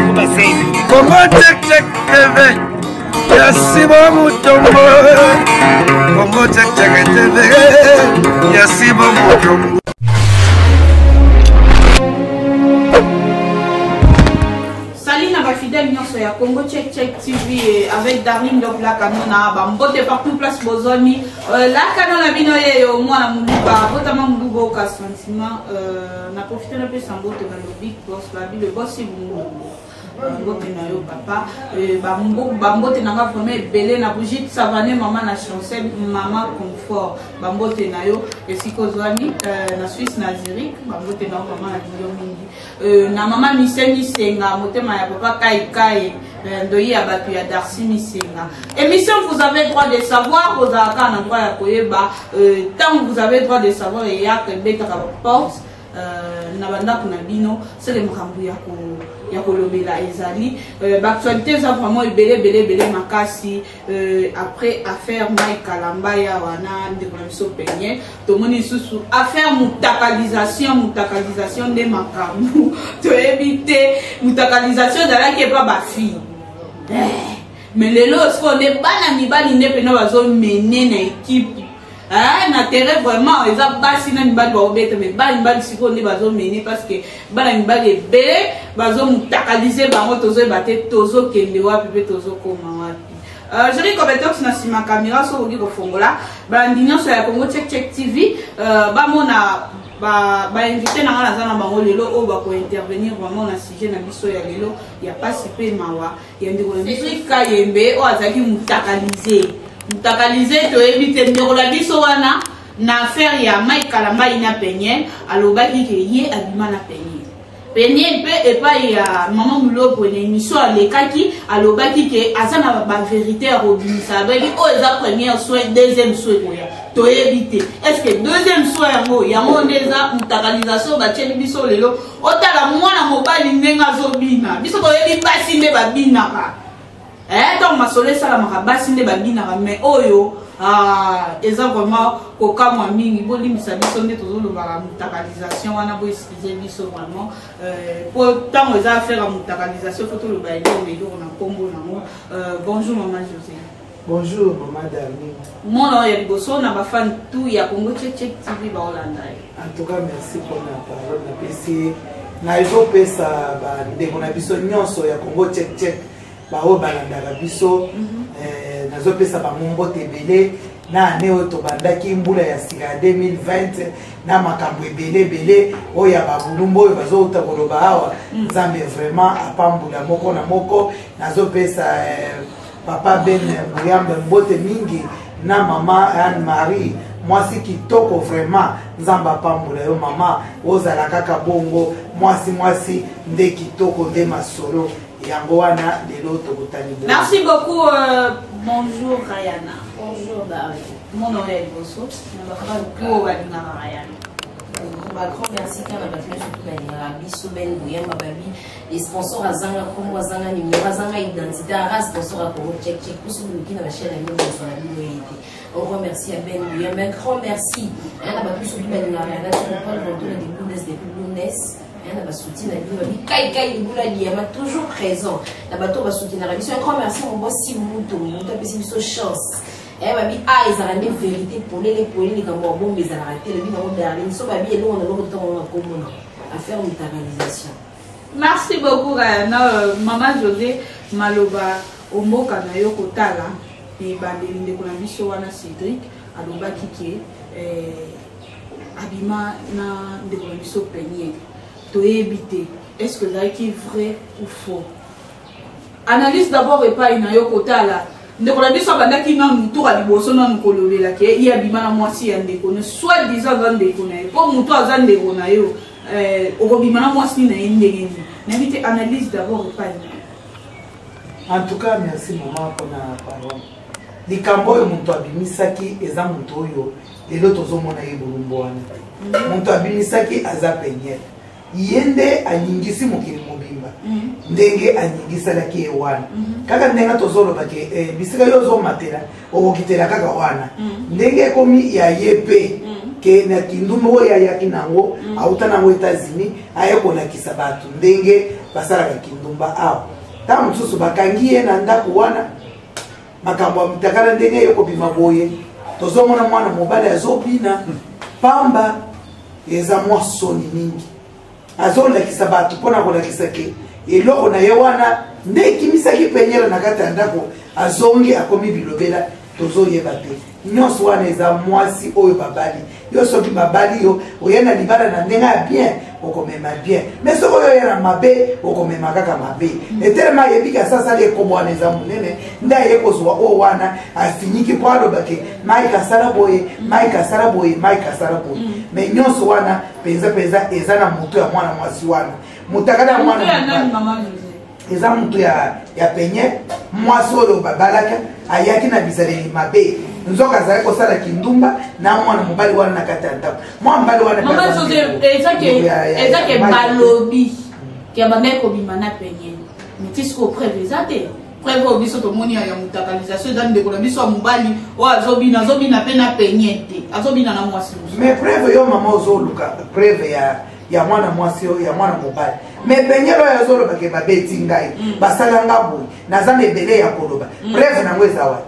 Congo Check Check TV ya Simon Mutombo. Congo Check Check TV ya Simon Mutombo. Salut na ba fidèles nyonso ya Congo Check Check TV avec Darling Dog la Kanona ba mbote partout place bozwami euh, la Kanona bino yeyo mwana muluba botama muluba oka sentiment euh, na profite na pesa mbote na le big boss babi le boss ibungu mbote na yo papa euh, bambote na nga vraiment ebele na Brigitte Savane mama na Chancel mama confort bambote na yo esika ozwami euh, na Suisse na Zurich bambote na yo mama na yo mingi Euh, na mama mise misenga motema ya papa kai kai euh, ndoyi ya bato ya darcy misenga émission vous avez droit de savoir bozalaka na droit ya koyeba euh, ntango vous avez droit de savoir eyaka ebetaka baporte na bandako na bino seke makambo ya kolobela ezali baactualité eza vraiment ebele ebele ebele makasi Euh, après affaire Mike Kalamba ya wana ndeko na biso penye tomoni lisusu affaire mutakalisation mutakalisation nde makambo toyebi te mutakalisation ezalaki epa bafille eh, mais lelo sikoyo nde bana mibali nde mpena bazomene na ekipe Eh, na terrain vraiment eza basi na mibali baobeta mais bana mibali sikoyo nde bazomene parce que bana mibali ebele bazomutakalize bango tozoyeba te tozokende wapi mpe tozokoma wapi euh, Jerry Kobetox na nsima kamera soki okoki kofongola balandi nyonso ya Congo Check Check TV euh, bamona bainvité na ngai naza na bango lelo oyo bakointervenir vraiment na sujet na biso ya lelo ya pasi mpe mawa ya ndeko na biso Kayembe oyo azalaki mutakalize mutakalize toyebi te ndeko na biso wana na affaire ya Mike Kalambay na Peniel alobaki ke ye abima na Peniel Peniel mpe epai ya mama Mulopo na émission alekaki alobaki ke aza na ba vérité ya kobimisa alobaki oyo eza première soin deuxième soin ekoya toyebi te est ce que deuxième soin yango yango nde eza mutakalisation batieli biso lelo otala mwana mobali ndenge azobina biso toyebi basi nde babinaka eh, ntango masolo esalamaka basi nde babinaka mais oyo ah, eza vraiment kokamwa mingi bolimbisa biso nde tozolobaka mutakalisation wana boexcuse biso vraiment po euh, ntango eza affaire ya mutakalisation fo toloba eloko eloko na nkombo nango euh, bonjour mama josé Bonjour maman Darling. Mwana oyo ya liboso na ba fan tout ya Congo Check Check TV baolanda ye. En tout cas merci pour la parole napesi nazopesa bandeko na biso nyonso ya Congo Check Check baoyo balandaka biso mhm. eh, nazopesa bango mbote ebele na ane oyo tobandaki mbula ya sika ya 2020 na makambo ebele ebele oyo ya babulumbu oyo bazouta koloba awa mm. nzambe vraiment apambula moko na moko nazopesa eh, Papa Ben Muyambe mbote mingi na mama Anne Marie mwasi kitoko vraiment nzambe apambola yo mama ozala kaka bongo mwasi mwasi nde kitoko nde masolo yango wana lelo tokutani bongo merci beaucoup euh, bonjour Rayana bonjour Dari mona oyo ya liboso na bafan oyo balingaka Rayana ba grand merci kaka na bato nyonso mpe balingaka biso ben boyamba babi Les sponsors azanga kombo azanga numéro azanga identité ara sponsor ya Congo check check biso boluki na ba chaîne na bino bozwa na bino ye te. Un grand merci à Ben William, un grand merci hein, na bato biso balingaka ya nati comprendre retour na Bundes depuis Bundes hein, na basoutien na bino babi kai kai libula liyama toujours présent na bato basoutenaka biso un grand merci mon boss Simuto moto apesi biso chance eh babi a ezalaka nde vérité polele polele likambo ya bombe ezalaka te lobi nango darling so babi elongo na eloko totango na kombo na affaire mutacalisation Merci beaucoup Rayana euh, maman José maloba omboka na yo kotala ebandeli ndeko na biso wana Cédric alobaki ke eh, abima na ndeko na biso Peniel toyebi te est-ce que ezalaki vrai ou faux Analyse d'abord epayi na yo kotala ndeko na biso abandaki nanu tour ya liboso nanu kolobela ke ye abima na mwasi ya ndeko ne soit disant aza ndeko na ye mpo moto aza ndeko na yo eh, okobima na mwasi na ye ndenge nini nayebi te analyse d'abord epayi na yo en tout cas merci mama mpona parole likambo oyo moto abimisaki eza moto oyo lelo tozomona ye bolumbu wana moto abimisaki aza peniel ye nde aningisi mokili mobimba mm. ndenge aningisalaki ye wana mm-hmm. kaka ndenge tozoloba ke eh, bisika yo ozomatela okokitela kaka wana mm. ndenge ekomi ya ye mpe mm. ke na kindumba oyo ayaki nango auta nango Etats-Unis aye kolakisa bato ndenge Basalaka kindumba awa. Ntango mosusu bakangi ye na ndako wana, makambo ya mutakala ndenge ye kobima boye, tozomona mwana mobali azobina pamba, eza mwa soni mingi. Azolakisa bato mpona kolakisa ke eloko na ye wana nde ekimisaki Peniel na kati ya ndako. Azongi, akomi bilobela, tozoyeba te. Nyonso wana eza mwasi oyo babali yo. Soki babali yo, oye na libala na ndenge ya bien, okomema bien, mais soki oyo oye na mabe, okomema kaka mabe. Etelema ayebi ke asasali ekobo wana eza monene, nde aye kozwa oyo wana afiniki mpo alobake Mike asala boye, Mike asala boye, Mike asala boye. Mais nyonso wana mpenza mpenza eza na moto ya mwana mwasi wana, motakala ya mwana. Eza moto ya Peniel, mwasi oyo babalaka, ayaki na bizaleli mabe, nzoka azalaki kosala kindumba na mwana mobali wana na kati ya ndako. Mwana mobali wana Eza ke balobi ke bandaki kobima na Peniel, mais ti sikoyo preuve eza te. Preuve oyo biso tomoni ya mutakalisation eza ndeko na biso ya mobali oyo azobina, azobina mpe na Peniel te, azobina na mwasi mosusu. Mais preuve, yo mama ozoluka preuve ya mwana mwasi oyo ya mwana mobali, mais Peniel oyo azolobake babeti ngai, basala nga boye, naza na ebele ya koloba, preuve nango eza wapi?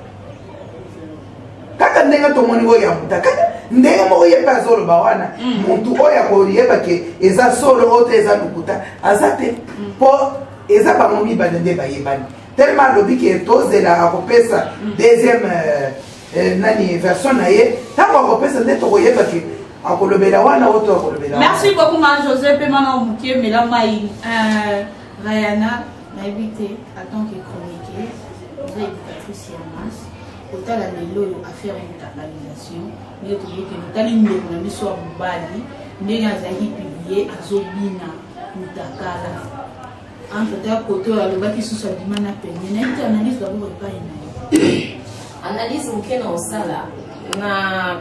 Kaka ndenge tomoni oyo ya mutakala, ndenge moko ye mpe azoloba wana, motu oyo akoyeba ke eza solo oyo te, eza lokuta, aza te, mpo eza bango mibale nde bayebani. Tellement alobi ke tozela akopesa deuxième nani version na ye. Ntango akopesa nde tokoyeba ke akolobela wana oyo to akolobela. Merci beaucoup, ma José. Mpe mana mokie mela mai. Rayana, nayebi te, en tant que chroniqueuse, oza éducatrice ya masse, kotala lelo oyo affaire ya mutakalisation, ndenge tozokende, otali ndeko na biso ya mobali ndenge azalaki publié azobina mutakala, entre temps kote oyo alobaki susu abima na Peniel, nayebi te, analyse d'abord epai na ye. Analyse moke na osala na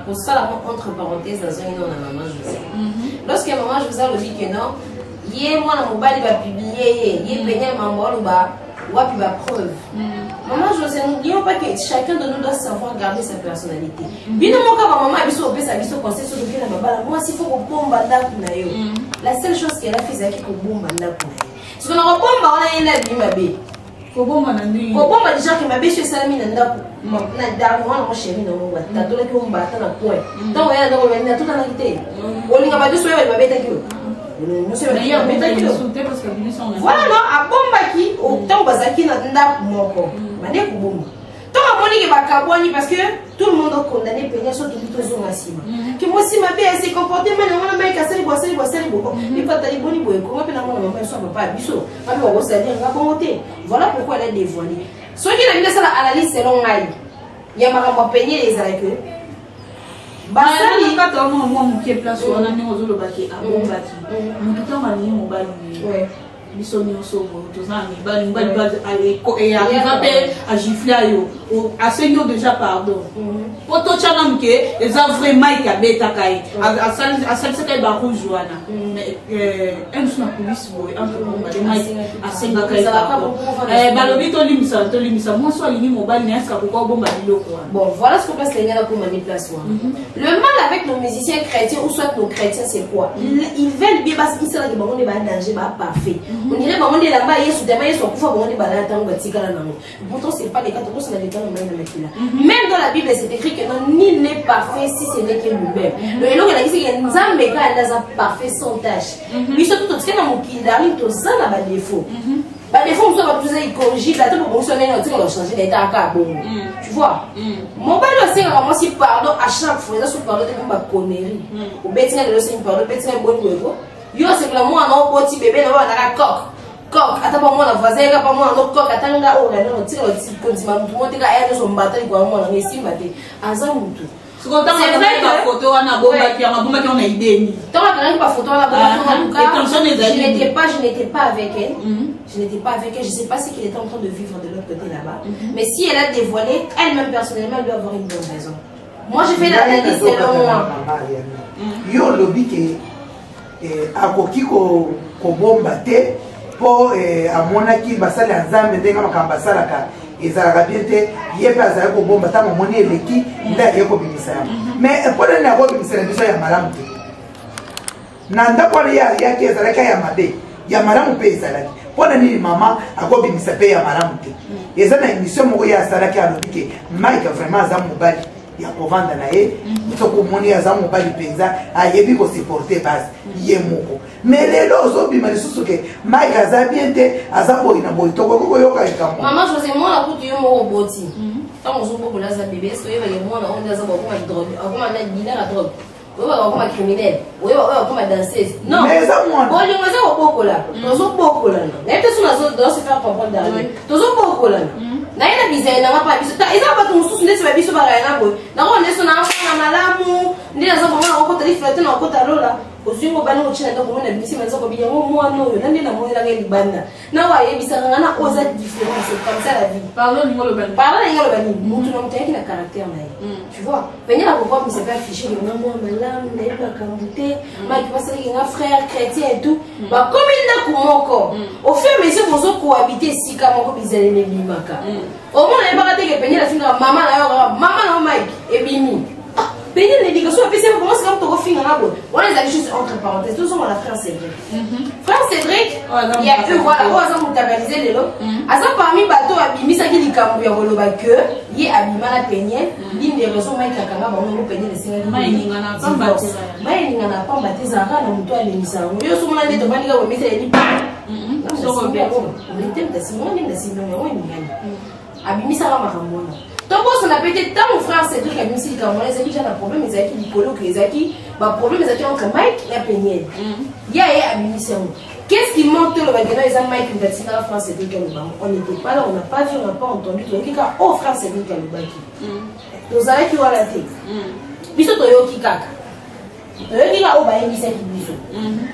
kosala mo entre parenthèse, nazongi no na mama José. Lorsque mama José alobi ke non, ye mwana mobali bapublier ye, ye Peniel, mambo aloba wapi bapreuve? Maman José, n'oublions pas que chacun de nous doit savoir garder sa personnalité. Bino moka ba maman biso opesa biso conseil sur le na babala. Moi s'il faut kobomba ndako na yo. La seule chose qu'elle a fait, c'est kobomba ndako na ye. Soki na kobomba wana, ye nde abimi mabe. Kobomba na ndenge? Kobomba déjà ke mabe so esalami na ndako na darling wana, mo chéri na ngo batatolaki yo mbata na coin. Ntango ya ndako na totanaki te, olinga bato so oyo babetaki yo. Voilà, non, abombaki ntango bazalaki na ndako moko, bande kobomba. Ntango amoniki bakabwani, parce que tout le monde a condamné Peniel, so tobi tozonga nsima ke mwasi mabe ase comporte mane wana, Mike asali bo, asali bo, asali bo, epatali boni boye, konga mpe na mwana mama so papa ya biso babe bakosalir nga bongo te. Voilà pourquoi elle a dévoilé. Soki na bino asala analyse selon ngai ya makambo ya Peniel, ezalaki basali kata mwa mwa moke place wana ndenge ozolobaki abombaki. Motu ntango alingi mobali, biso nyonso boye toza na mibali, mobali arriva mpe agifler yo, asengi yo déjà pardon, po totya nanu ke eza vrai, Mike abetaka ye, asalisaka ye barouge wana, mosu na polise boye, entre mobali, Mike asengaka ye pardon, balobi tolimbisa, tolimbisa. Mwasi alingi mobali na ye, asika koka obomba biloko wana? Bon, voilà ce qu'on place les gars pour mis place. Le mal avec nos musiciens chrétiens ou soit nos chrétiens, c'est quoi? Ils veulent bien parce qu'ils savent que bon, on est pas danger, pas parfait. On dirait bon, on est là-bas, Yesu, demain Yesu, on bon, on est pas là, tant que pourtant c'est pas le cas, tout ça dans le Même dans la Bible, c'est écrit que non, nul n'est parfait si ce n'est que lui-même. Donc, il y a dit que Nzambe ka parfait sans tâche. Mais surtout tout ce qui est dans mon kindari, tout ça n'a pas défaut. Badéfaut mosusu bato eza incorrigible, ata bobongisi ndenge otika kochange na eta kaka bongo, tu vois. Mobali osengaka mwasi pardon à chaque fois, eza so pardon te mpo baconnerie obetinga lelo, osengi pardon, obetinga boni boyeko, yo osengela mwana oboti bebe na yo banaka coq coq, ata pa mwana voisin yaka pa mwana no coq, ata nga oyo nano otika kondima mutu mo teka aya nyonso mbata likolo mwana ngo esimba te, aza mutu. Sikoyo bafoto wana abombaki yango, abombaki yango na ideni? Ntango akangaki bafoto wana, je n'étais pas avec elle, je n'étais pas avec elle, je sais pas ce qu'il était en train de vivre de l'autre côté là-bas. Mais si elle a dévoilé elle-même personnellement, elle doit avoir une bonne raison. Moi, je fais l'analyse selon moi. Yo olobi ke akoki kobomba te mpo amonaki basali ya Nzambe ndenge makambo basalaka ezalaka bien te. Ye mpe azali kobomba, ntango omoni eleki nde aye kobimisa yango. Mais mpo nani akobimisela biso ya malamu te? Na ndako wana ye ayaki, ezalaki ya mabe, ya malamu mpe ezalaki. Mpo na nini mama akobimisa mpe ya malamu te? Eza na émission moko ye asalaki, alobi ke Mike vraiment aza mobali ya kovanda na ye. Soki omoni, aza mobali mpenza, ayebi kosupporter basi ye moko. Mais lelo ozobima lisusu ke Mike aza bien te, aza boyi na boyi. Tokoki koyoka likambo. Mama José, mwana kutu yo moko oboti, ntango ozobokola aza bébé, est-ce oyebake mwana oyo nde aza bakoma drogue, akoma na dealer ya drogue, oyebaka akoma criminel, oyeba oyo akoma danseuse? Non. Mais eza mwana. Bolingo eza kobokolana, tozobokolana. Nayebi te so nazo se faire comprendre. Darling, tozobokolana naye na bizali nanga mpa biso. Eza bato mosusu ndeti babiso bakaya na boye nango nde so naa mwana malamu, nde naza komona kokota lifela te na kokota lola. Ozwi ngo bana otina ndako, omona bimisi manzoko biyango. Mwana oyo na nde namonelanga libanda na oyo ayebisaka nga na oyo eza différent. C'est comme ça la vie. Pardon, ningo loba nini? Pardon, nalingi aloba nini? Motu na moto ayaki na caractère na ye, tu vois. Pene na kokwa misa mpe affiche nga mwa malamu, nayebi makambo te. Maki basalaki nga frère chrétien et tout, bakomi ndako moko. Au fur et à mesure bozokohabite esika moko, bizaleli ebimaka. Omona yebaka teke pene nafingaka mama na yo, kaka mama na yo Mike ebimi. Ah, pene na éducation apesi yango, comment sika moto okofinga nga boye? Wana ezali juste entre parenthèse. Tozonga na frère Cédric. Frère Cédric Oyo aza ya voilà, oyo aza motakalise lelo, aza parmi bato oyo abimisaki likambo ya koloba ke ye abima na Peniel. L'une des raisons Mike akanga bango yango, Peniel esengaki Mai eningana pamba te. divorce. Mai eningana pamba te, ezalaka na moto alemisa yango. Yo somona nde tovandi kaka bomisa eli. Soko Yango eningani, abimisaka makambo wana. Tobosana pe te, ntango frère Cédric abimisi likambo wana, ezalaki ja na problème, ezalaki likolo ke ezalaki baproblème ezalaki entre Mike na Peniel. Ye aye abimisi yango. Qu'est-ce qui manque? Tolobaki no eza Mike moto atindaka frère Cédric aloba. On n'était pas là, on n'a pas vu, on n'a pas entendu. Toyoki kaka oh, frère Cédric alobaki. Tozalaki wana te. Biso toyoki kaka, toyoki kaka oyo bayebisaki biso.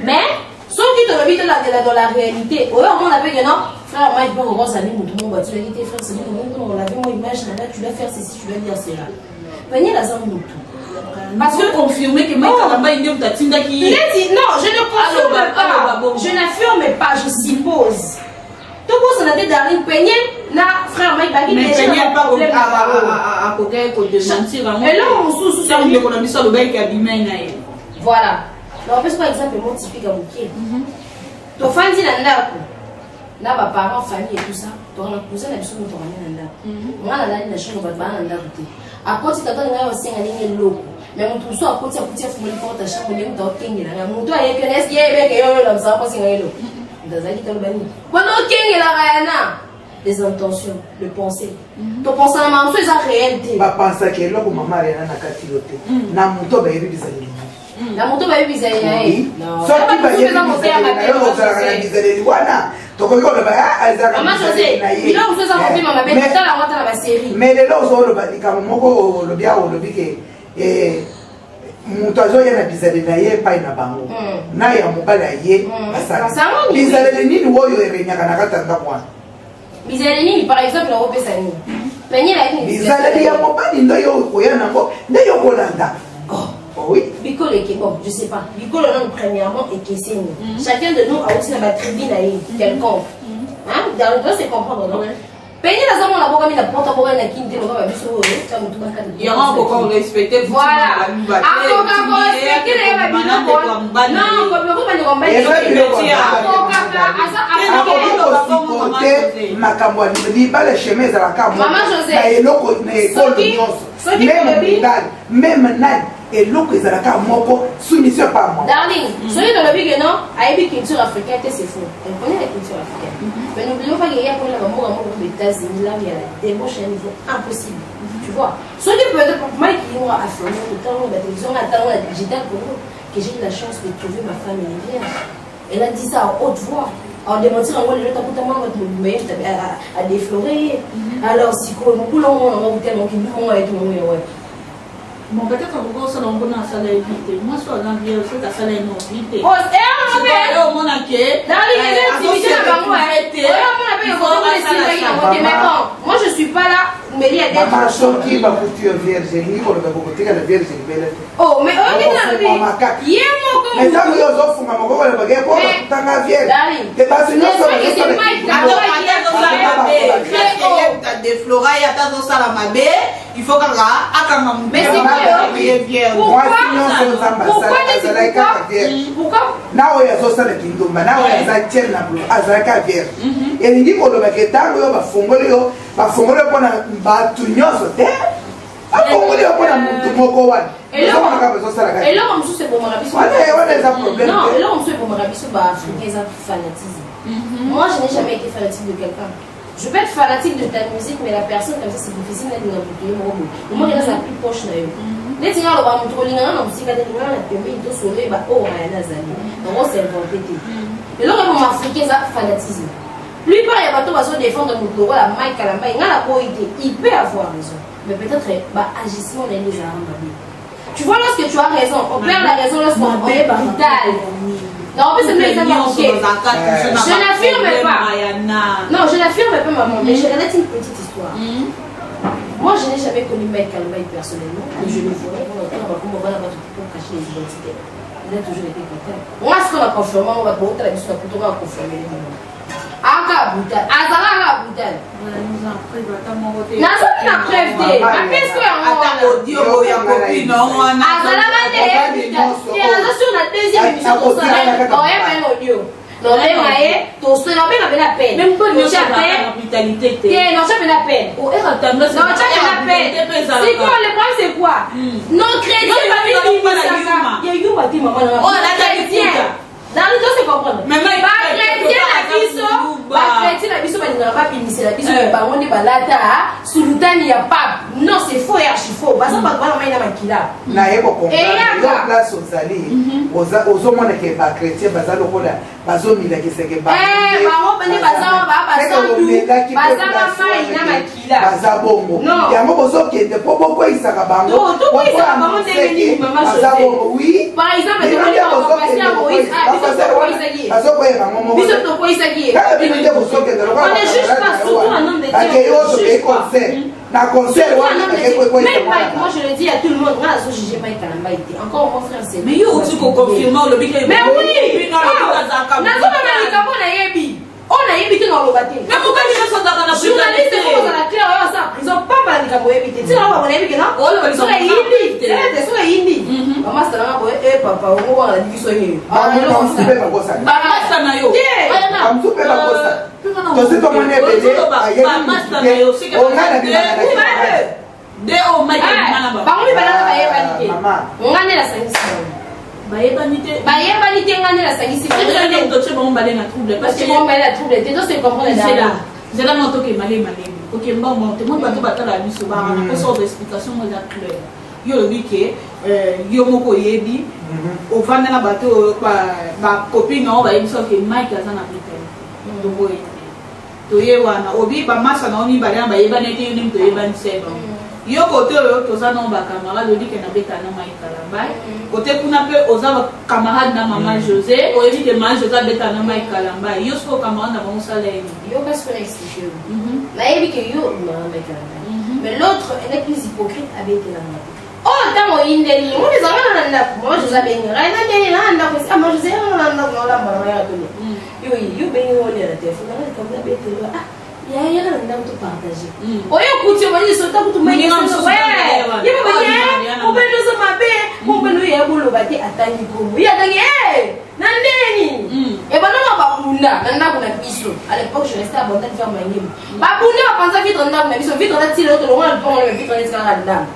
Mais soki tolobi tolandela dans la réalité, oyo omona mpe ke non, frère Mike mpo kozali motu moko batiolaki te. Frère Cédric, omoni mpona kolave mo image na nga, tu dois faire ceci, tu dois dire cela. Peniel aza motu. Parce que confirmer que Mike Kalamba nde moto atindaki ye. Neti non, je ne confirme Aloba- aloba pas. bongo. Je n'affirme pas, je suppose. Tobosana te, Darling, Peniel na frère Mike baki Mais déjà Peniel na pa problème na bango. akokaki kodémentir yango. Eloko mosusu, ntango ndeko na biso alobaki abimai na ye. Voilà, napesi par exemple mo typique ya moke. Tofandi na ndako na baparent, famille et tout ça. Tokana cousin na biso, moto akandi na ndako, nga nalali na chambre, bato baa na ndako te. Akoti, tata na ngai osenga ndenge eloko, mais moto mosusu akoti, akuti afungoli porte ya chambre, ndenge moto akokengela ngai. Moto ayeki wana, eske yebeke yo oyo lamusaka mpo asenga eloko? Moto azalaki taloba nini mpona okengelaka yana? Les intentions, le penser, topensana makambo so eza réel te. Bapansaki eloko mama Rena na kati yo te, na moto bayebi bizaleli. Na moto bayebi bizaleli na ye. Soki bayebi bizaleli na yo, ozalaka na bizaleli wana, tokoki koloba azalaka Mama José, biloko mosusu eza motema mabe, totala yango ata na basérie. Mais lelo ozoloba likambo moko, olobi awa, olobi ke moto azoya na bizaleli na ye epai na bango na ya mobali aye, basali bizaleli nini oyo erenyaka na kati ya ndako wana? Bizaleli nini? Par exemple, nakopesa nini? Peniel ayaki. Bizaleli ya mobali nde yo okoya nango, nde yo kolanda, oui. Bikolo eke, bon, je sais pas, bikolo nano premièrement ekeseni. Chacun de nous auti na batribu na ye quelconque. Dans le doit se comprendre, non? Peniel aza mwana bokami na porte, abokami na kini te loka babiso oyo ta motu bakata. Yango akoka korespecte. Voilà, akoka korespecte na ye babiloko. Non, biloko bandeko mobali akokaka, aza akoki kosupporte makambo ya libala. Chemin ezalaka na eloko na ekolo nyonso, même mongala, même nani, eloko ezalaka moko, soumission par moi. Darling, soki tolobi ke non, ayebi culture africaine te, c'est faux. Elle connaît la culture africaine, mais n'oublions pas qu'il y a mpona bamboka moko comme États-Unis, là où il y a la débauche à un niveau impossible, tu vois. Soki peut-être Mike Yingo affirmé ntango na télévision, nga ntango na digital Congo, que j'ai eu la chance de trouver ma femme, elle est vierge. Elle a dit ça à haute voix. Alors démentir yango lelo, takuta mwana bato mobimba ye adéfloré ye. Alors sikoyo mokolo ngo nango kutema okindu ngo yetu ngo ya wapi? Bon, peut-être akoki kosala ngo na asala ye vie te. Mwasi oyo aza vierge, soki asala ye no vie te, omona ke Mais bon, moi je suis pas là. Meli ya Mama, soki bakuti yo vierge, elingi koloba bokotikala vierge libele te. Oh, mais oyoki nalobi ye moko. Mais ntango yo ozofunga moko, kolobake po bakutanga vierge te, bato nyonso. Ata azosala mabe, ye ata azosala mabe. Il faut kaka akanga Mais sikoyo, ye vierge. Pourquoi? Mwasi nyonso Nzambe Pourquoi asala neti azalaki kaka pourquoi vierge. Pourquoi? Na oyo azosala kindumba, na oyo aza tiele na bulo, azalaka vierge. Elingi kolobaka ntango oyo bafongoli yo, bafongoli yo mpona bato nyonso te, bafongoli yo mpona motu moko wana. Ozomonaka bazosalaka. Eloko mosusu ebomaka biso. Wana eza problème Non, te. eloko mosusu ebomaka biso baafricain eza fanatisme. Moi, je n'ai jamais été fanatique de quelqu'un. Je peux être fanatique de ta musique, mais la personne comme ça, c'est difficile nalinga moto ye moko boye. Omoni naza plus proche na yo. Neti nga aloba moto kolinganga na mosika te, linganga na pembeni, tosolo yeba oyo ayana azali. Donc on s'invente te. Eloko eboma africain eza fanatisme. Plupart ya bato bazodéfendre moto lokola Mike Kalambay, nga na boyi te, il peut avoir raison, mais peut-être baagissement na ye nde ezalaka mabe. Tu vois, lorsque tu as raison, on perd la raison lorsqu'on on est brutal. Non, en plus, c'est Nyonso ok. bazalaka toujours na Je n'affirme baproblème, pas. Ayana. Non, je n'affirme pas, maman, mais je relate une petite histoire. Moi, je n'ai jamais connu Mike Kalambay personnellement, mais je le voyais pour cacher les identités. Il a toujours été brutal. Moi, ce qu'on a confirmé, on va pour la mission, on va confirmer. Aka brutal. Azala aka brutal. Nazali na preuve te. Bapesi ko yango Ata wana. audio oyo ya copine wana. Azalaka nde Mobali nyonso te, naza sur na deuxième émission tosala, oyeba ye audio, nobenga ye, nabenga mpe na peine. Même mpo nyonso Totya azalaka peine na brutalité te. te, notya mpe na peine. Oh, era tendance Notya mpe na peine. Sikoyo, le problème, c'est quoi? Nos chrétiens Yo, yo, yo, babibimisaka yo, ya yuma te, mama na Oh, alata chrétien liputa. dans le se comprendre. Mais Mike, Bachrétien na biso, bachrétien na biso balingaka babimisela biso Eh. bango nde balata sultani ya pape. Non, c'est faux et archi faux. Baza bato bana mai na makila. Naye kocomprendre. Eyaka. Yo, place ozali, ozomona ke bachrétien baza lokola bazomilakiseke. Eh, bango nde baza basantu, baza na mai na makila. Baza bongo. Non. Yango bozokende mpo bokweyisaka bango. Tokweyisaka bango ndenge nini, mama Baza José? bongo, oui. Par exemple, Bino tomoni nde bango bozokende pasteur Moïse, ah, biso kokweyisa. tokweyisaki ye. Bazokweyisa bango moko. Biso tokweyisaki ye. Kaka bino nde bozokende. On ne juge pas, surtout un homme de Dieu, Bakei on oyo ne tokei juge pas. concert, na concert Surtout un wana homme de bakei Dieu. kokweyisa Même Mike, mwana. moi je le dis à tout le monde, nga nazo juger Mike Kalambay te. Encore mon frère, c'est Mais yo oti koconfirme, olobi ke Mais oui! bino olobi azalaka Nazoloba likambo nayebi. Oyo nayebi te, naloba te. Mais mobali nyonso azalaka na Journaliste brutalité. fo kozala clair. Oyo aza prison pamba na likambo oyebi te, ntina oyo nayebi ke Oyo no likambo soki eyindi te. te, soki eyindi bamasta nanga boye, e papa ongo wana na biso ye. Bamosusu mpe bakosaka. Bamasta na yo. Te. Bamosusu mpe bakosaka. Tosi tomoni ebele Ozoloba, ayebi bamasta motu na te. yo, soki Onga na te. bimaka na Mibale. De oyo Mike abima na bango. Bango mibale wana bayebani te. Mama. Nga nde nasangisi bango. Bayebani te. Bayebani te, nga nde nasangisi. Nde totie bango bale na trouble parce parce que que bango bale na trouble te, to se comprendre. Nzela nzela moko toke malemi malemi, okemba mo te moi bato batala biso baka na posa oyo explication mo eza claire. Yo olobi ke yo moko oyebi, ovanda na bato oyo bacopine na oyo bayebi so ke Mike aza na brutalité. Toboye te, toye wana obi bamasa na yo mibale na bayebani ete yo ndenge toyebani se bango. Yo kote oyo toza nao bacamarade, oyebi ke nabeta na Mike Kalambay. Kote kuna mpe oza bacamarade na mama José, oyebi ke mama José abeta na Mike Kalambay. Yo soki ocamarade na bango, osala ye nini? Yo kasi mpona expliquer yo, nayebi ke yo obimaka Mike Kalambay, mais l'autre, elle est plus hypocrite, abetelanga te. Oyo ntango oyindeli moni ezalaka na ndako, mama José abengi ngai na ndeni na ndako. Ah, mama José yanga na ndako naolamba na yaka tolo. Yo yo bengi olia na telefone nanga likambo nabetelo. Ah, ya yaka na ndako topartage. Oyo kuti omoni sota kutu. Moninga mosusu Ye mobali ozo mabe, mobali oyo ya boloba te, atangi kombo ye, atangi na ndeni ebandaka babunda na ndako na biso. À l'époque, je restais à Bandal vers Mangemi. Babunda, bapanza vitre ndako na biso, vitre na tile oyo tolongola lupango na vitre neti kaka ndako.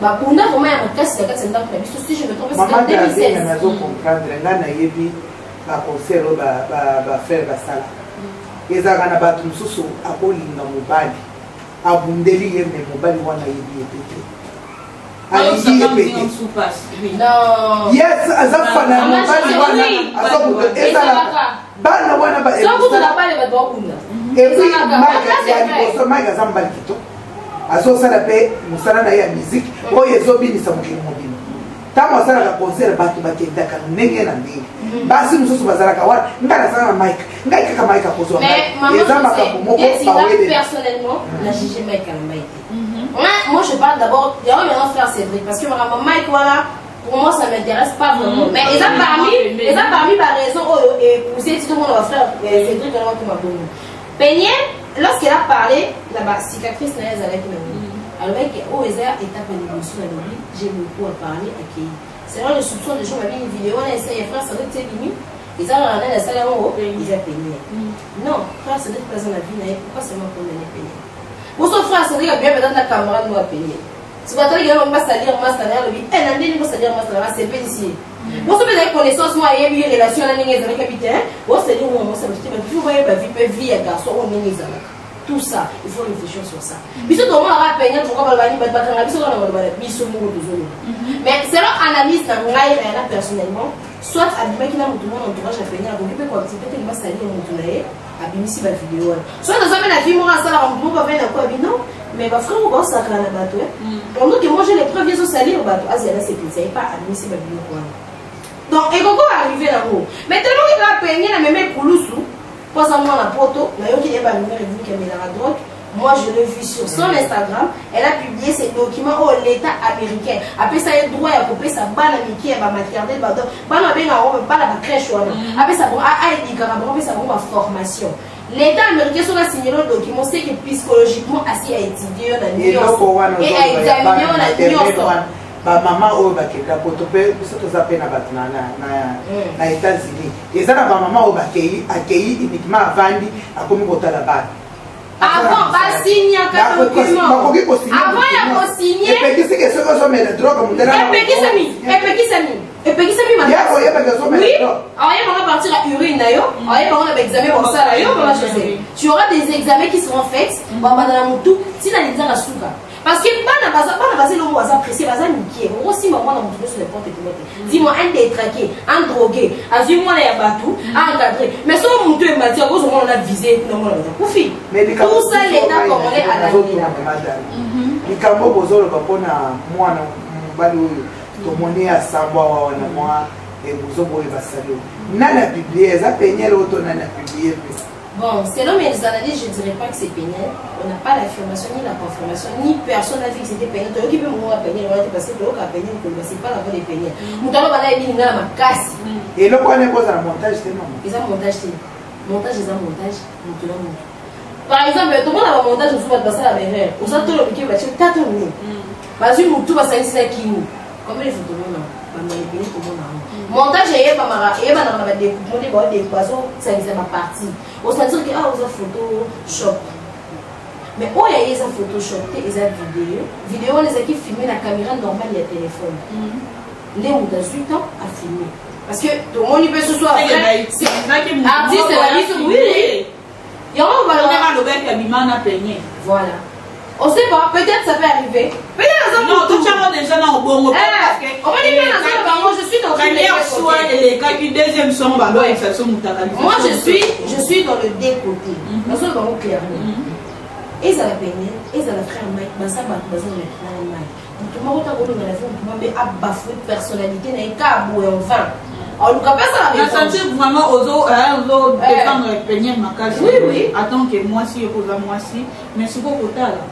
Babunda vraiment ya makasi na kati ya ndako na biso. Si je me trompe, Mama c'était en Darlene, 2016. Nazocomprendre. Ngai nayebi baconcert oyo bafrère basalaka, ezalaka na bato mosusu akolinga mobali, abundeli ye, me mobali wana ayebi ye pe te, alingi ye pe te. Non. Yes, aza fana ya Mama mobali José, wana. oui. Azobunda, ezalaka bana wana So kutu na bale bato bakunda. Et puis Ezalaka. Mike Ça, c'est ya vrai. liboso, Mike aza mobali kitoko, azosala mpe mosala na ye ya musique oyo ezobinisa mokili mobimba. Ntango asalaka concert, bato bakendaka ndenge na ndenge, basi mosusu bazalaka wana. Ngai nazala na Mike, ngai kaka Mike akozwa Mais ngai. maman, Eza makambo moko Jessica, bawelela. personnellement, na jugé Mike Kalambay te. Moi, je parle d'abord, il y a un frère Cédric, parce que maman Mike, voilà, pour moi, ça m'intéresse pas vraiment. Mais ils ont parmi ma raison, oh, et pousser tout le monde, frère Cédric, on a tout ma bonne. Peniel, lorsqu'elle a parlé, là-bas, cicatrice, na ye ezalaki na ngo. Alobaki oyo eza étape ya liboso na lobi, j'ai beaucoup à parler, akei. Selon le soupçon de gens, babini vidéo wana esa ya frère Cédric ebimi, eza kaka nani asali yango, eza Peniel. Non, frère Cédric mpe aza na vie na ye, pourquoi seulement condamner Peniel? Boso frère Cédric abia mpenza na camarade moko ya Peniel. Soki atalaki yango basalir master na ye, alobi e na ndeni bosalir master na asepelisi ye. Boso mpe ezali connaissance moko ayebi ye relation wana ndenge ezalaki abi te bosalir mwa mwasi bato te, bato fo bayeba vie mpe vie ya garçon oyo ndenge ezalaka. Tout ça, il faut réfléchir sur ça. Biso tomonaka Peniel, pourquoi baloba nini, bato bakanga biso kaka na maloba na biso moko tozoloba. Mais selon analyse na ngai Rihanna personnellement, soit abimaki na motu moko na entourage ya Peniel, akoki mpe koactive te basalir motu na ye, abimisi bavideo wana. Soit aza mpe na vie moko asalaka motu moko avai na ko abi non, mais bafrère oyo baosakana na bato, pendant que moi j'ai les preuves ezosalir bato, azala sepelisa ye pa abimisi babiloko wana. Donc ekoko arrive nango, mais tellement que kaka Peniel amema ekulusu mpo aza mwana poto, nayoki ye barumeur ebimiki amelaka drogue. Moi, je l'ai vu sur son Instagram. Elle a publié ces documents où l'État américain appelle ça un droit à couper sa bana miki ya ba maternelle ba donc bana benga ngo bana ba crèche wana. Appelle ça bon a a éduquer bango, appelle ça bon ba formation. L'État américain sur a signé le document, c'est que psychologiquement assis à étudier na eloko wana et à examiner na nyonso. Ba mama oyo bakenda poto mpe biso toza mpe na bato na États-Unis, eza na bamama oyo bakei, akei uniquement, avandi, akomi kotala bana. Avant basignaka document, bakoki kosigner. Avant ya kosigner. Epekisi ke soki ozomela drogue, mundele. Epekisami, epekisami, epekisami. Ya koyebaka ozomela Oui. drogue. Oyebanga partir ya urine na yo, oyebanga na baexamen bosala yo, mama José. Tu auras des examens qui seront faits, babanda na motu ntina linzaka suka, parce que bana baza, bana baza elongo, baza pressé, baza mike, okosimba mwana motu nyonso n'importe comment te. Dis-moi, un détraqué, un drogué azwi mwana ya bato aencadré, mais soki motu emati, akozomona na vise kuna mwana bato akufi. Mais likambo Tout ça, l'état congolais nazotuna, alandela. madame, likambo bozoloba mpona mwana mobali oyo tomoni asambwa awa wana, mwa bozoboye basali oyo, nani apublier? Eza Peniel oyo to nani apublier mpe? Bon, selon mes analyses, je ne dirais pas que c'est Peniel. On n'a pas l'affirmation ni la confirmation, ni personne n'a vu que c'était Peniel. Toyoki pe mongo Peniel, on a parce que toyoka Peniel, c'est pas la voix de Peniel. Mutalo bana ebi na makasi. Eloko wana ekozala montage te, mama? Eza montage te. Montage eza montage, mutu na mutu. Par exemple, tout le monde a un montage, on se basala ba erreur. Oza tolo mike batie tata nini. Bazwi mutu basangisi na kingo. Combien de photos mona? Bamanipule komona yango. Montage eyebamaka, eyebanaka na badécoupement nde baodécoupe, bazosangisa bapartie. Osentir que ah, oza photoshop. Mais oyo aye eza photoshop te, eza vidéo. Vidéo wana ezalaki filmé na caméra normale ya téléphone. Nde moto azwi temps afilme. Parce que tomoni mpe soso après artiste na biso, oui, yango balobaka. Alobaki abima na Peniel. Voilà. On sait pas, peut-être ça peut arriver. Peut-être aza Non, motu. totiango déjà na obongo. Eh, omoni mpe naza bango, je suis dans tous les Première deux soin côtés. elekaki, deuxième son baloyebisa biso mutaka. Moi, je suis dans le deux côtés. Nazo bango clairement. Ezala Peniel, ezala frère Mike, baza bato baza na makila na Mike. Moto moko ntango olonga na vie, moto mabe abafoué personnalité na ye ka boye en vain. Oluka mpe asala Na revanche. sentir vraiment ozo défendre Peniel makasi. Oui. En tant que mwasi, yo koza mwasi, mais sikoyo kotala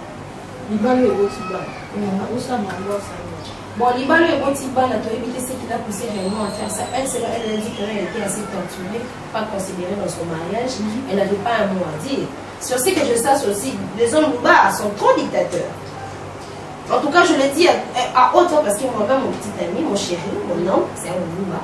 libala eboti bana, osala yango asala. Bon, libalo eboti bana, toyebi te ce qui l'a poussé réellement à faire ça. Elle, c'est elle a dit qu'elle était assez torturée, pas considérée dans son mariage. Elle n'avait pas un mot à dire. Sur ce que je sache aussi, les hommes loubards sont trop dictateurs. En tout cas, je le dis à haute voix parce que moi-même, mon petit ami, mon chéri, mon homme, c'est un louba.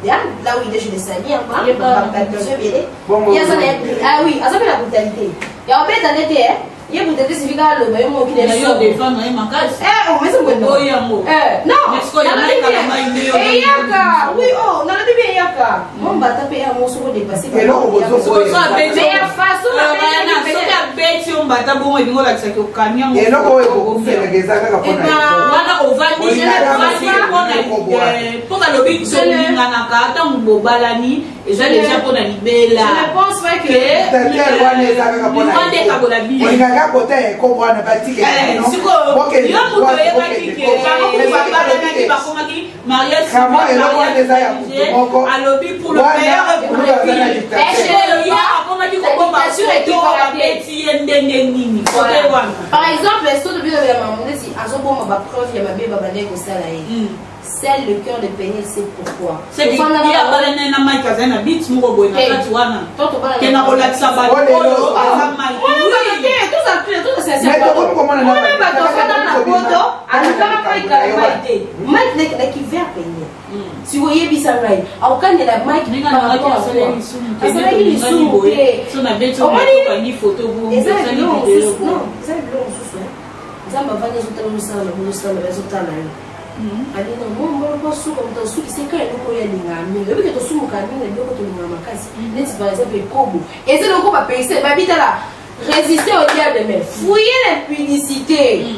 Là, là où il est, je le salue, hein, moi, Il est pas- monsieur Bélé. Bon, Il y a ça, ah oui, ça fait la brutalité. Il y a un peu d'année, hein. Il y a brutalité, c'est que le même qui Na est yo défendre ye makasi. Eh, oh, mais c'est bon. Oyo yango. Eh, non. Mais sikoyo Nalobi yango bien. ekanga mai nde yo- Eyaka. Oui, oh, nalobi bien eyaka. Mo mbata pe ya mo soko dépassé. Eloko bozo- Soki abeti Mais ya façon yo- soki abeti yo mbata bongo, elingi olakisaki okani yango. Eloko oyo ekokufelaka eza kaka mpona Eh ben, Wana ovandi Olingaka ovandi mosala, mpona okoboya. mpo balobi tolinganaka, ntango bobalani eza deja mpona libela. Je ne pense pas que Dictateur wana eza kaka mpona Liwa nde ekabola bino. olingaka kota ya ekobo wana batike. Eh, sikoyo yo moto oyebaki ke bango babalanaki, bakomaki mariage. Kama eloko wana eza ya motu moko. Alobi pour le Wana, meilleur et pour oyo aza na le pire. dictateur. Sikoyo yo akomaki kobomba La dictature foto, est babeti ye ndenge nini kote Voilà. wana? Par exemple, soki bino ya maman neti azobomba bapreuve ya mabe babandaki kosala ye. Seul le cœur de Peniel sait pourquoi. Seki ye abalani na Mike, azali na bit moko boye na kati wana Toto bana ke na kolakisa bato Oh, lelo. oyo aza Mike. clair, toza sincère. Mais tokomi komona na Wana bato afanda na poto, alukaka Mike Kalambay te. Mike nakendaki vers Peniel. Sikoyo oyebisa ngai, akokanela Mike Ndenge par alobaki rapport à asalaki quoi? lisumu te, Asalaki lisumu boye. te. So na beti Omoni, okangi photo bongo, eza na osali biloko video mosusu bongo. non, eza na biloko mosusu hein. Nzambe avandi azotala mosala na mosala na azotala yo. Alina mo moko suka moto asukisi ka eloko oyo alingaka mingi. Oyebi ke tosumuka mingi na biloko tolingaka makasi. Neti par exemple ekobo. Eza eloko bapekisa babitala résister au diable, mais fouiller l'impudicité.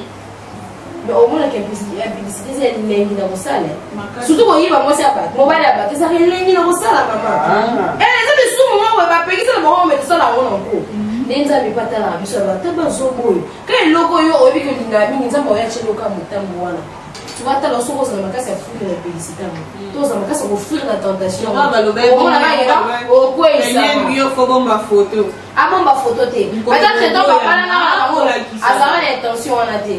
Mais omonaka impudicité eza elengi na kosala. Makasi. Surtout koyiba mwasi ya bato, mobali ya bato, ezaka elengi na kosala mama. Eza lisumu moko boye bapekisa na bango, me tosala yango na nko. Nde Nzambe mpe atalaka biso ya bato bazoboyo ka eloko oyo oyebi ke olingaka mingi. Nzambe oyo atie eloko ya motambo wana, tubatala soki ozala makasi ya fuir na publicité yango, to ozala makasi ya kofuir na tentation. Lokola balobaki, omona kaka okweyisama. Peniel, yo faut bomba photo. Abomba photo te. Nkolo Peut-être to oyo babalanga na bango, olakisa. azalaka na intention wana te.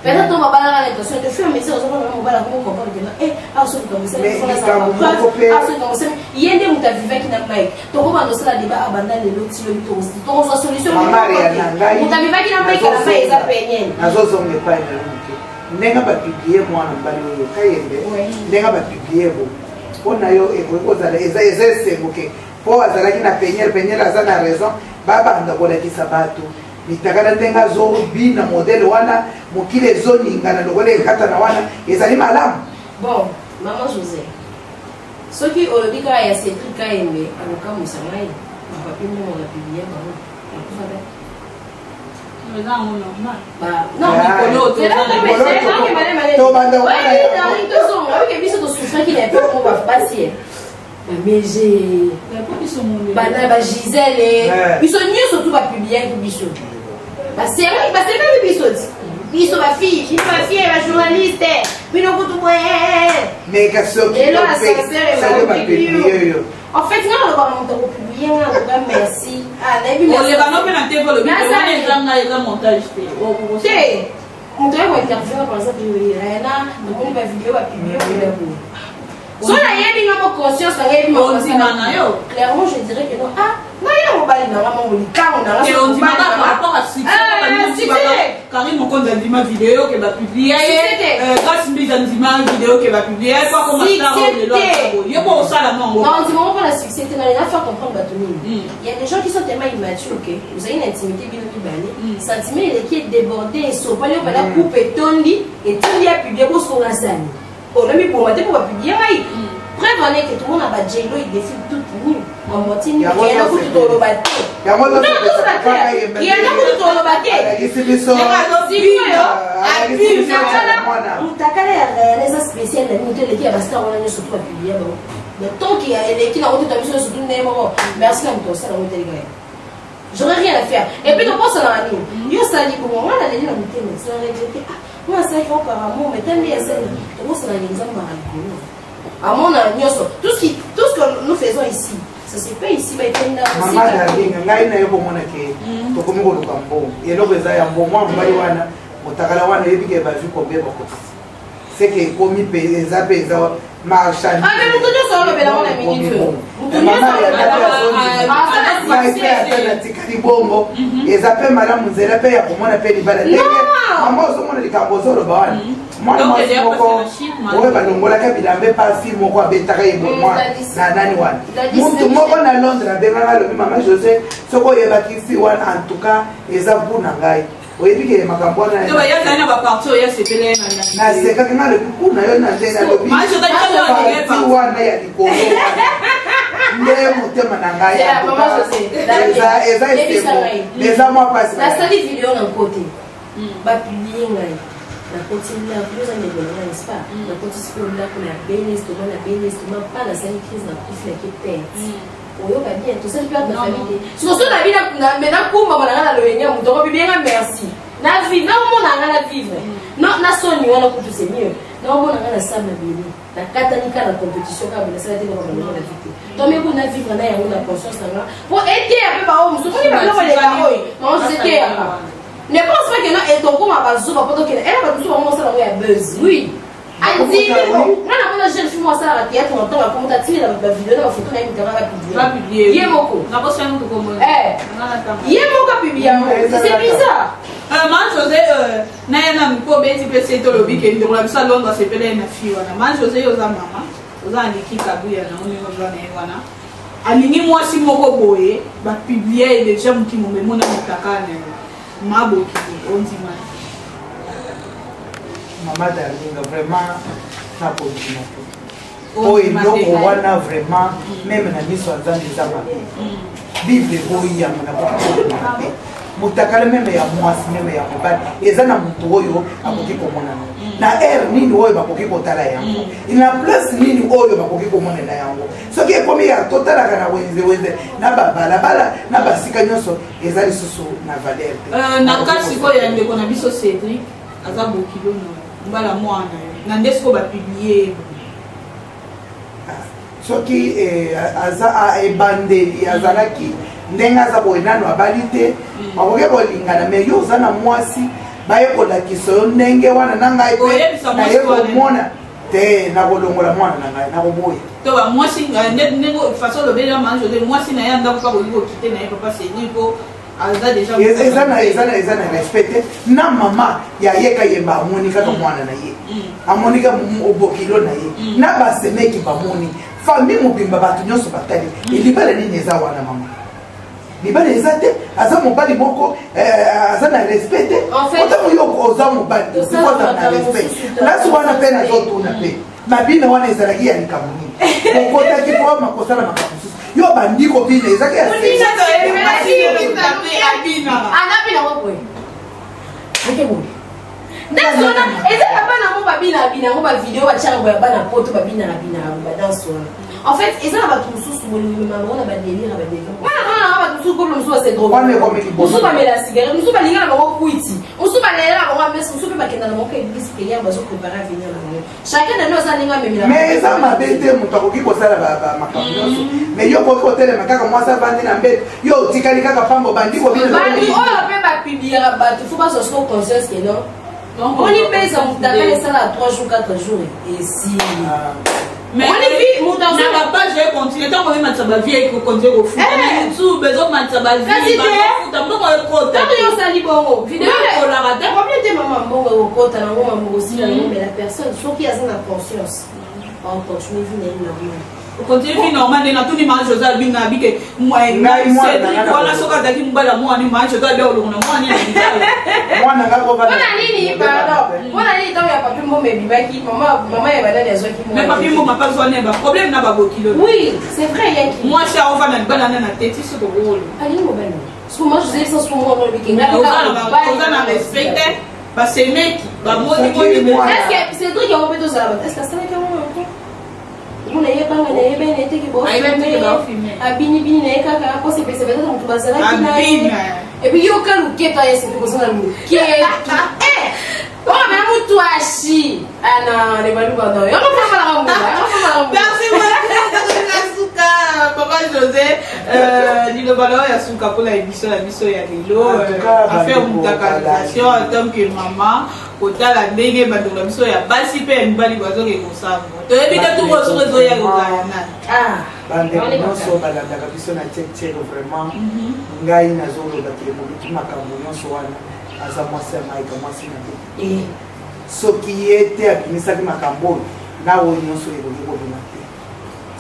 Peut-être to babalanga na intention te, fur et à mesure ozomona mobala komo comprendre que non, awa soki likambo esali, Mais faut nazala likambo preuve. moko mpe- Awa soki likambo esali, ye nde moto avivaki na Mike. Tokobanda osala débat abanda lelo ti lobi, tokozwa solution Mama moko te. Rihanna, ngai Moto avivaki na Mike alamba eza Peniel. Nazozonga epai na yo moke. Ndenge bapublier mwana mobali oyo Kayembe, ndenge bapublier bo mpo na yo, ekoki kozala eza esengo ke mpo azalaki na Peniel. Peniel aza na raison. Babanda kolakisa bato mitakala ndenge azobina modèle wana, mokili ezoningana lokola ekatana wana, ezali malamu? Bon, mama José, soki olobi kaka ya Cédrik Kayembe, akokamwisa ngai. Bapapi mbongo na publie bango akufa te. Eza yango normal. Non. Ah, Mikolo oyo toza na mikolo tobanda komona yango. Tozonga, oyeke biso tosufraki na epoque moko, basi bamege Po biso mondele. bana bagisele, biso nyonso tu bapubliaki biso, basekaki biso ti biso bafille, bino bafille bajournaliste, bino kutu boye. Mais kasi soki Lelo soki ascenseur. bapublier yo. En fait, nga nalobaka moto akopublier nga, en merci. Ah, nayebi merci. Oleka mpe na te, olobi Nasali. eza ngai, eza montage te. Te, moto aye kointerview par exemple Rena, namoni bavideo bapublier oyo boye, so nayebi nga mo conscience na ngai yebi. Ondima na yo. Clairement, je dirais que non. Ah, ngai na mobali na nga mongo likango na nga. Te, ondima kaka par rapport à succès. Ah, succès. Karine Mokonzi andima vidéo ke bapublier ye. Succès te. Grâce Mbizi andima vidéo ke bapublier ye po akoma star oyo lelo. Succès te. Aza boye. Ye po osala nango. Non, du moment pour la succès, tu n'as faire comprendre bato nini. Il y a des gens qui sont tellement immatures que vous avez une intimité bino mibale, sentiment eleki, débordé, esopali oyo bala coupe etondi, etindi ya publier bosonga sani. Olomi boma te mpo bapublier ngai. Preuve en est que tout le monde a ba J-Lo, il défile toute nue, en moitié nue. Yango Yana kutu toloba te. Yango Non, tozala clair. Yana kutu toloba te. Alakisi biso. Sikoyo, Alakisi biso mwana. mutakala ya Rayana eza spécial na nini to eleki ya bastar wana nyonso to bapublier bango? Donc tant que eleki nango te, to biso nyonso tu ndenge moko. Merci na moto osala yango teleka ye, j'aurais rien à faire. Et puis tokosalaka nini? Yo osali bongo, nga naleli na motema, na regrette. Ah, nga asalaki ngo par amour, mais tande asali, tokosalaka Nzambe aka likolo amona nyonso. Tout ce que nous faisons ici, ça se paye ici, baetenda. Mama Darling, ngai naye komona ke tokomi koluka mbongo. Eloko eza ya mbongo, mwa mobali wana motakala wana, oyebi ke bazwi combien bakotisi, seke ekomi mpe eza mpe eza marchand. Ah, mais moto nyonso alobela ngo na minute oyo. Moto nyonso alobela. Ah, Ngai mpe ata natikali bongo, eza mpe malamu, nzela mpe ya komona mpe libala ndenge mama ozomona likambo ozoloba wana. Mwana Donc, mwasi eza moko pasi na chine, mwana. oyo balongolaka bilamba epa fille moko abetaka ye bomwa Gladys. na nani wana. Gladys. Mutu moko na Londres abengaka, alobi: "Mama José, soki oyebaki fi wana, en tout cas eza bu na ngai, oyebi ke makambo wana." To bayazali na baparti oyo asepele ye na Nasekaki nga, alobi kuna yo na nde nalobi Mama José, parti wana ya likolo wana nde motema na ngai. Yeah, En tout Mama cas, José, Darling, eza yebisa esengo ngai. eza mwa pasi. Nasali video na nkote, bapublier ngai, nakoti ndako. Yo oza ndeko na ngai, n'est-ce pas? Nakoti sikoyo ndako na bene estomac, na bene estomac mpa nasali crise, nakufi, nake perte. Oyoka bien, tosali perte na famille te. Siko so nabi me nakumbama na ngai na loyenge ya moto akopublier nga, merci na vivre, naomona nga na vivre na soni wana kutu, c'est mieux naomona nga na sa mabele nakatani kaka na compétition kaka boye, nasala te eloko balongo na vie te. Tomeko na vivre na yango na conscience na nga po eteya mpe bao mosusu moni babiloko eleka oyo mama mosusu eteyaka. Ne pense pas que non, etokoma bazoba po tokende ela bato mosusu bango mosala yango ya buzz. Oui, andimi nga namona jeune fille mo asalaka théâtre na ntongo akomota atindela bato bavideo na bafoto na ye mitaka bapublier ye moko. Nakosani tokomona. Eh. Ye moko apublier. bapublier yango, c'est bizarre. Ma José, na ye nanu mpo obeti mpe se tolobi ke ndeko na biso ya Londres asepela ye na fille wana. Ma José, yo oza mama, oza na liki Kabuya na yo, ndenge oza na ye wana, alingi mwasi moko boye, bapublier ye déjà, mokili momemona motaka na yo, mabokili, ondima? Mama Darlinga, vraiment nakondima te. Oyo eloko wana vraiment, même na miso ya Nzambe eza mabe. Bible eboyi yango. Nakoki kondima te. Motakala, même ya mwasi, même ya mobali, eza na moto oyo akoki komona na aire nini oyo bakoki kotala yango, na place nini oyo bakoki komonela yango. Soki ekomi ya totalaka na wenze wenze, na babalabala, na basika nyonso, eza lisusu na valeur te. Na kati sikoyo ya ndeko na biso Cédrik, aza bokilo na mbala mwana yo, na nde sikoyo bapublier ye. Soki aza ebandeli, azalaki ndenge aza boye, nano abali te, bakoki kolingana. Mais yo oza na mwasi, baye kolakisa yo ndenge wana na ngai mpe naye komona te, nakolongola mwana na ngai, nakoboya. To bamwasi, ndenge façon olobeli na Mama José, mwasi na ye ya ndako mpa koki kokite na ye papa Cédrik mpo aza déjà Eza na respect te. Na mama ya ye Kayemba amoni kaka mwana na ye, amoni kaka obokilo na ye, na basemeki bamoni, famille mobimba, bato nyonso batali. Libala nini eza wana, mama? Libala eza te. Aza mobali moko aza na respect te. Otango yo oza mobali, oza na respect. Place wana mpe nazotuna mpe, mabina wana ezalaki ya likambo nini? Okotaki po makosala makambo mosusu, yo bandi kobina, ezalaki ya Anabina ngo boye, ake boye, danse wana eza ya bana mo babina bina yango, bavideo batiaka boya, bana poto babinaka binaka badanse wana. En fait, eza na bato mosusu bolingo bango na badélire ya badélire wana wana na bato mosusu, couple mosusu base drogue, mosusu bamela cigarette, mosusu balinga na bango kwiti, mosusu balela na bango amesi, mosusu mpe bakenda na bango ka église, prière, bazopréparer avenir na bango. Chacun na no aza ndenge amemela. Mais eza mabe te, moto akoki kosala makambo nyonso, mais yo okoki kotelema kaka, mwasi avandi na mbeto, yo otikali kaka pambo, bandi kobina. Bato oyo mpe bapubliaka bato, faut bazwa siko conscience ke non, moni mpe eza motakala, esala 3 jours, 4 jours, esili. Na bapage econtinue, ntango oyematisa bavie, ekocontinue kofuta. Na YouTube ezomatisa bavie, bafuta, mbongo ekota. Ntango yo osali bongo, video ekolaka te. Problème te, mama, mbongo ekokota nango, mambo kosila nango, mais la personne soki aza na conscience, akocontinue vie na ye normal. Ocontinue vie normal. Nde natuni Maa José, abinga abike Cédrik wana, soki azalaki mobali ya mwani, Maa José abi olongo na mwani na libala. Mwana nga mpona nini? Pardon, mpona nini? Ntango ya Papi Mboma ebimaki, mama ya banani azwaki? Mais Papi Mboma mpe azwa ne baproblème na babokilo. Oui, c'est vrai, yaki. Mwasi aovanda libala na teti soki okolo. Alingi mobali. So moi, je disais ça, moi oza na respect te, basemeki bamoni. Est-ce que Cédric yango mpe tozala bato, est ce que asalaki yango moko? Mona yebanga na yebani na ye teke, abinibini na ye kaka kosepesa peut-être moto bazalaki na ye. Et puis yoka luketo aye sepe kozala luketo oyo me mutu ashi ana le baluba no yango famalaka mbula. Merci suka, papa José, liloba na oyo ya suka mpona émission na biso ya lelo, affaire mutakalisation, en tant que mama, kotala ndenge bandeko na biso ya basi mpe ya mibali bazoke kosamba, toyebi te tuko soki ezoya kozala nani. Bandeko nyonso balandaka biso na Check Check, vraiment ngai nazoloba ke moluki makambo nyonso wana aza mwasi ya Maika, mwasi na te. Soki ye te abimisaki makambo oyo, na oyo nyonso ekoki kobima te.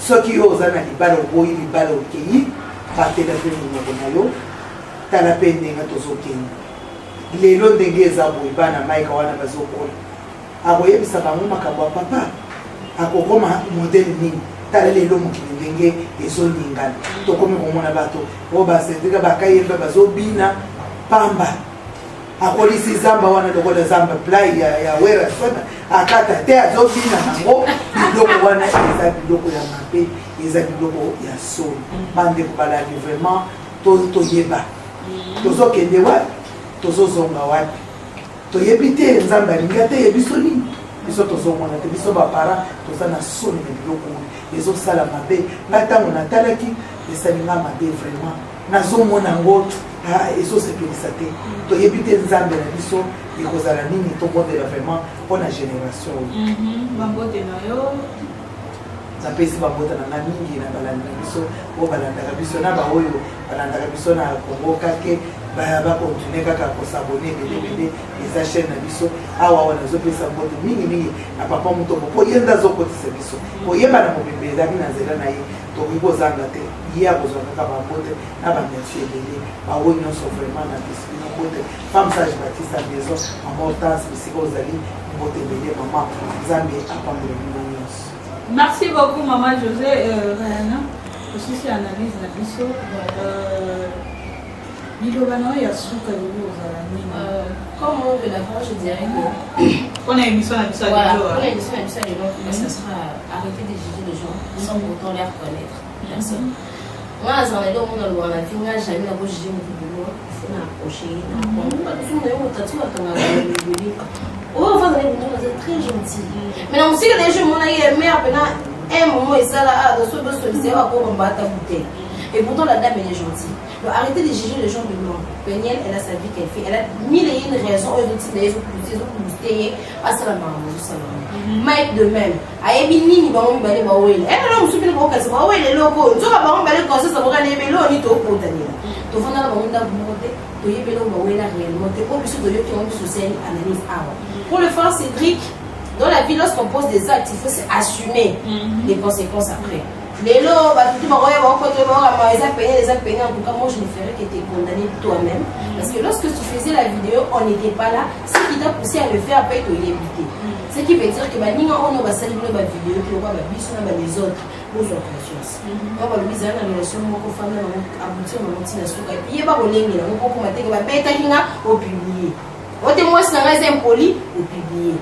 Soki yo oza na libala, oboyi libala, okei, batela mpe monoko na yo. Tala mpe ndenge tozokende lelo, ndenge eza boye, bana Maika wana bazokola, akoyebisa bango makambo ya papa, akokoma modèle nini? Tala lelo mokili ndenge ezoningana, tokomi komona bato oyo basendika bakayemba, bazobina pamba. Akolisi zamba wana lokola zamba play ya Wera Sona, akata te, azobina nango. Biloko wana eza biloko ya mabe, eza biloko ya soni. Bandeko balandi, vraiment toyeba tozokende wapi, tozozonga wapi, toyebi te. Nzambe alingi ate biso nini? Biso tozomona te. Biso baparent toza na soni na biloko oyo ezosala mabe. Ngai ntango natalaki, esalinga mabe vraiment. Nazomona yango ezosepelisa te. Toyebi te Nzambe na biso ekozala nini. Tobondela vraiment mpo na génération oyo. Bambote na yo. Napesi bambota na nga mingi na balandi na biso oyo balandaka biso na baoyo balandaka biso na Congo kake, bakontinue kaka kosabone ebele ebele. Eza chaîne na biso awa. Awa nazopesa mbote mingimingi na papa Mutombo, mpo ye nde azokotisa biso koyeba na mobimba ezalaki na nzela na ye. Tokoki kozanga te, ye akozwa kaka bambote na bamerci ebele. Bango nyonso vraiment napesi bino mbote. Femme sage Batista Maison, mama Hortense, bisika ozali, mbote ebele mama. Nzambe apambola bino nyonso. Merci beaucoup, maman José. Rayana, osisi analyse na biso. Liloba na oyo ya suka elobi ozala nini? Comme mot de la fin, je dirais que mpona émission na biso ya voilà, lelo, pour l'émission la mission de l'autre, ça sera arrêter de juger les gens sans pour autant les reconnaître. Personne. Moi, azala lelo omona loba na vi nga jamais nakojuge motu boulot. Il faut na approcher, na apprendre. Bato na yo tati bakangaka ebele oyo ofanda na ebongo, aza très gentil, mais na mosika na ye, je mona ye mare mpena un moment esala a so bosolisa ye bakobamba ata bouteille, et pourtant la dame, elle est gentille. Donc arrêtez de juger les gens de loin. Peniel, elle a sa vie qu'elle fait, elle a mille et une raisons oyo ezotinda ye, ezopousser, ezobooster ye asala makambo azosala. Mike de même, ayebi nini bango mibale bawela ena mosusu mpene bakokanisa bawela eloko oyo nzoka bango mibale conscience aboka na yebe eloko nini. Tokotanela, tovanda na bango ndako moko te, toyebi eloko bawela réellement te. Oyo biso toyoki yango, biso tosali analyse awa. Pour le frère Cédric, dans la vie, lorsqu'on pose des actes, il faut assumer les conséquences après. Lelo bato tu bakoya bakokoto bakokama eza pene, eza pene. En tout cas, moi, je ne ferais que te condamner toi-même, parce que lorsque tu faisais la vidéo, on n'était pas là. Ce qui t'a poussé à le faire peut toyebi te. Ce qui veut dire que baninga oyo basali bino bavideo te lokwa babiso na ba les autres, bozwa conscience. Nga balobi ezala na relation moko, fanda nango, aboutir nango ntina suka, et puis yeba kolengela yango mpo okoma teke babetaki nga, opublie ote mwasi na nga eza impoli, opublie.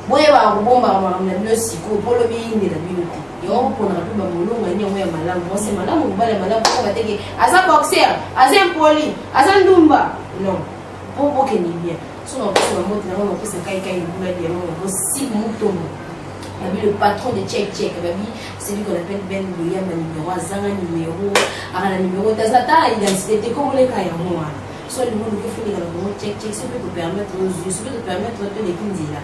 Boyebaka kobombaka makambo na bino sikoyo, mpo lobi eyindela bino te. Yango koponaka mpe bamolongani yango ya malamu, mwasi ya malamu, mobali ya malamu, mpo bateke aza boxer, aza impoli, aza ndumba, non, mpo bokende bien. So napesa bambote nango, napesa kaikai libula diamo bosi Mutombo, babi le patron de Check Check, babi celui qu'on appelle Ben Boyamba, numéro azanga numéro, aka na numéro te, aza ta identité te, komoleka yango wana. So olingi oluki ofunika na bango Check Check, so mpe kopermettre ozwi, so mpe topermettre toleki nzela.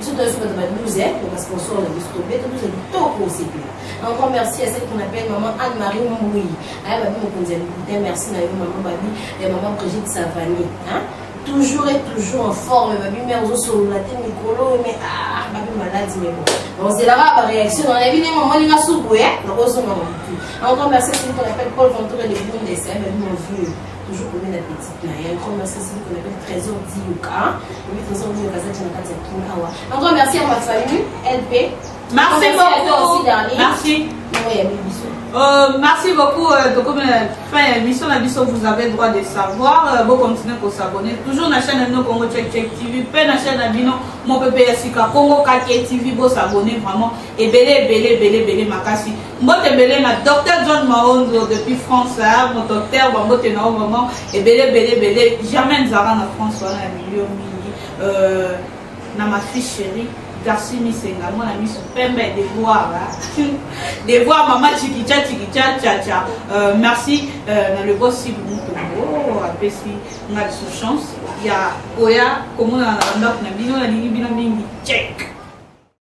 Biso toyeso bato ba 12 basponsor na biso, tobeta 12 kitoko, osepela. Encore merci à celle qu'on appelle maman Anne-Marie Mboui aya, babi mokonzi ya lokuta. Merci na yo mama, babi ya maman Brigitte Savani, hein? Toujours et toujours en forme, babi mare ozosolola te mikolo, mais ah, babi maladi, mais bon, ozelaka baréaction na yebi ndenge omoni nga suku ye nakozonga na motu. Encore merci à celui qu'on appelle Paul Ventour et le Bundes, hein, babi mon vieux, toujours combien na petite na ye. Encore merci à celui qu'on appelle Trésor Dioka, babi Trésor Dioka aza na kati ya Kin awa. Encore merci à ma famille LP. Merci beaucoup. Merci. Merci beaucoup. Donc, comme fin émission, la biso, vous avez droit de savoir. Bon, continuez à s'abonner. Toujours na chaîne no Congo Check Check TV. Pe na chaîne bino, mon pépé Yasika Congo Kake TV. Bon, s'abonner vraiment. Ebele, ebele, ebele, ebele, makasi. Mbote ebele na Docteur John Maonzo depuis France. Hein, mon docteur, bon, mbote na vraiment. Ebele, ebele, ebele. Jamais nous avons na France, voilà, un million, mingi. Na ma fille chérie Garci Misenga, mwana miso pembe, devoir devoir, mama chikicha chikicha chacha. Merci na le boss Sibu Mutombo apesi nga lisusu chance ya koya komona na bandako na bino. Nalingi bino mingi. Check.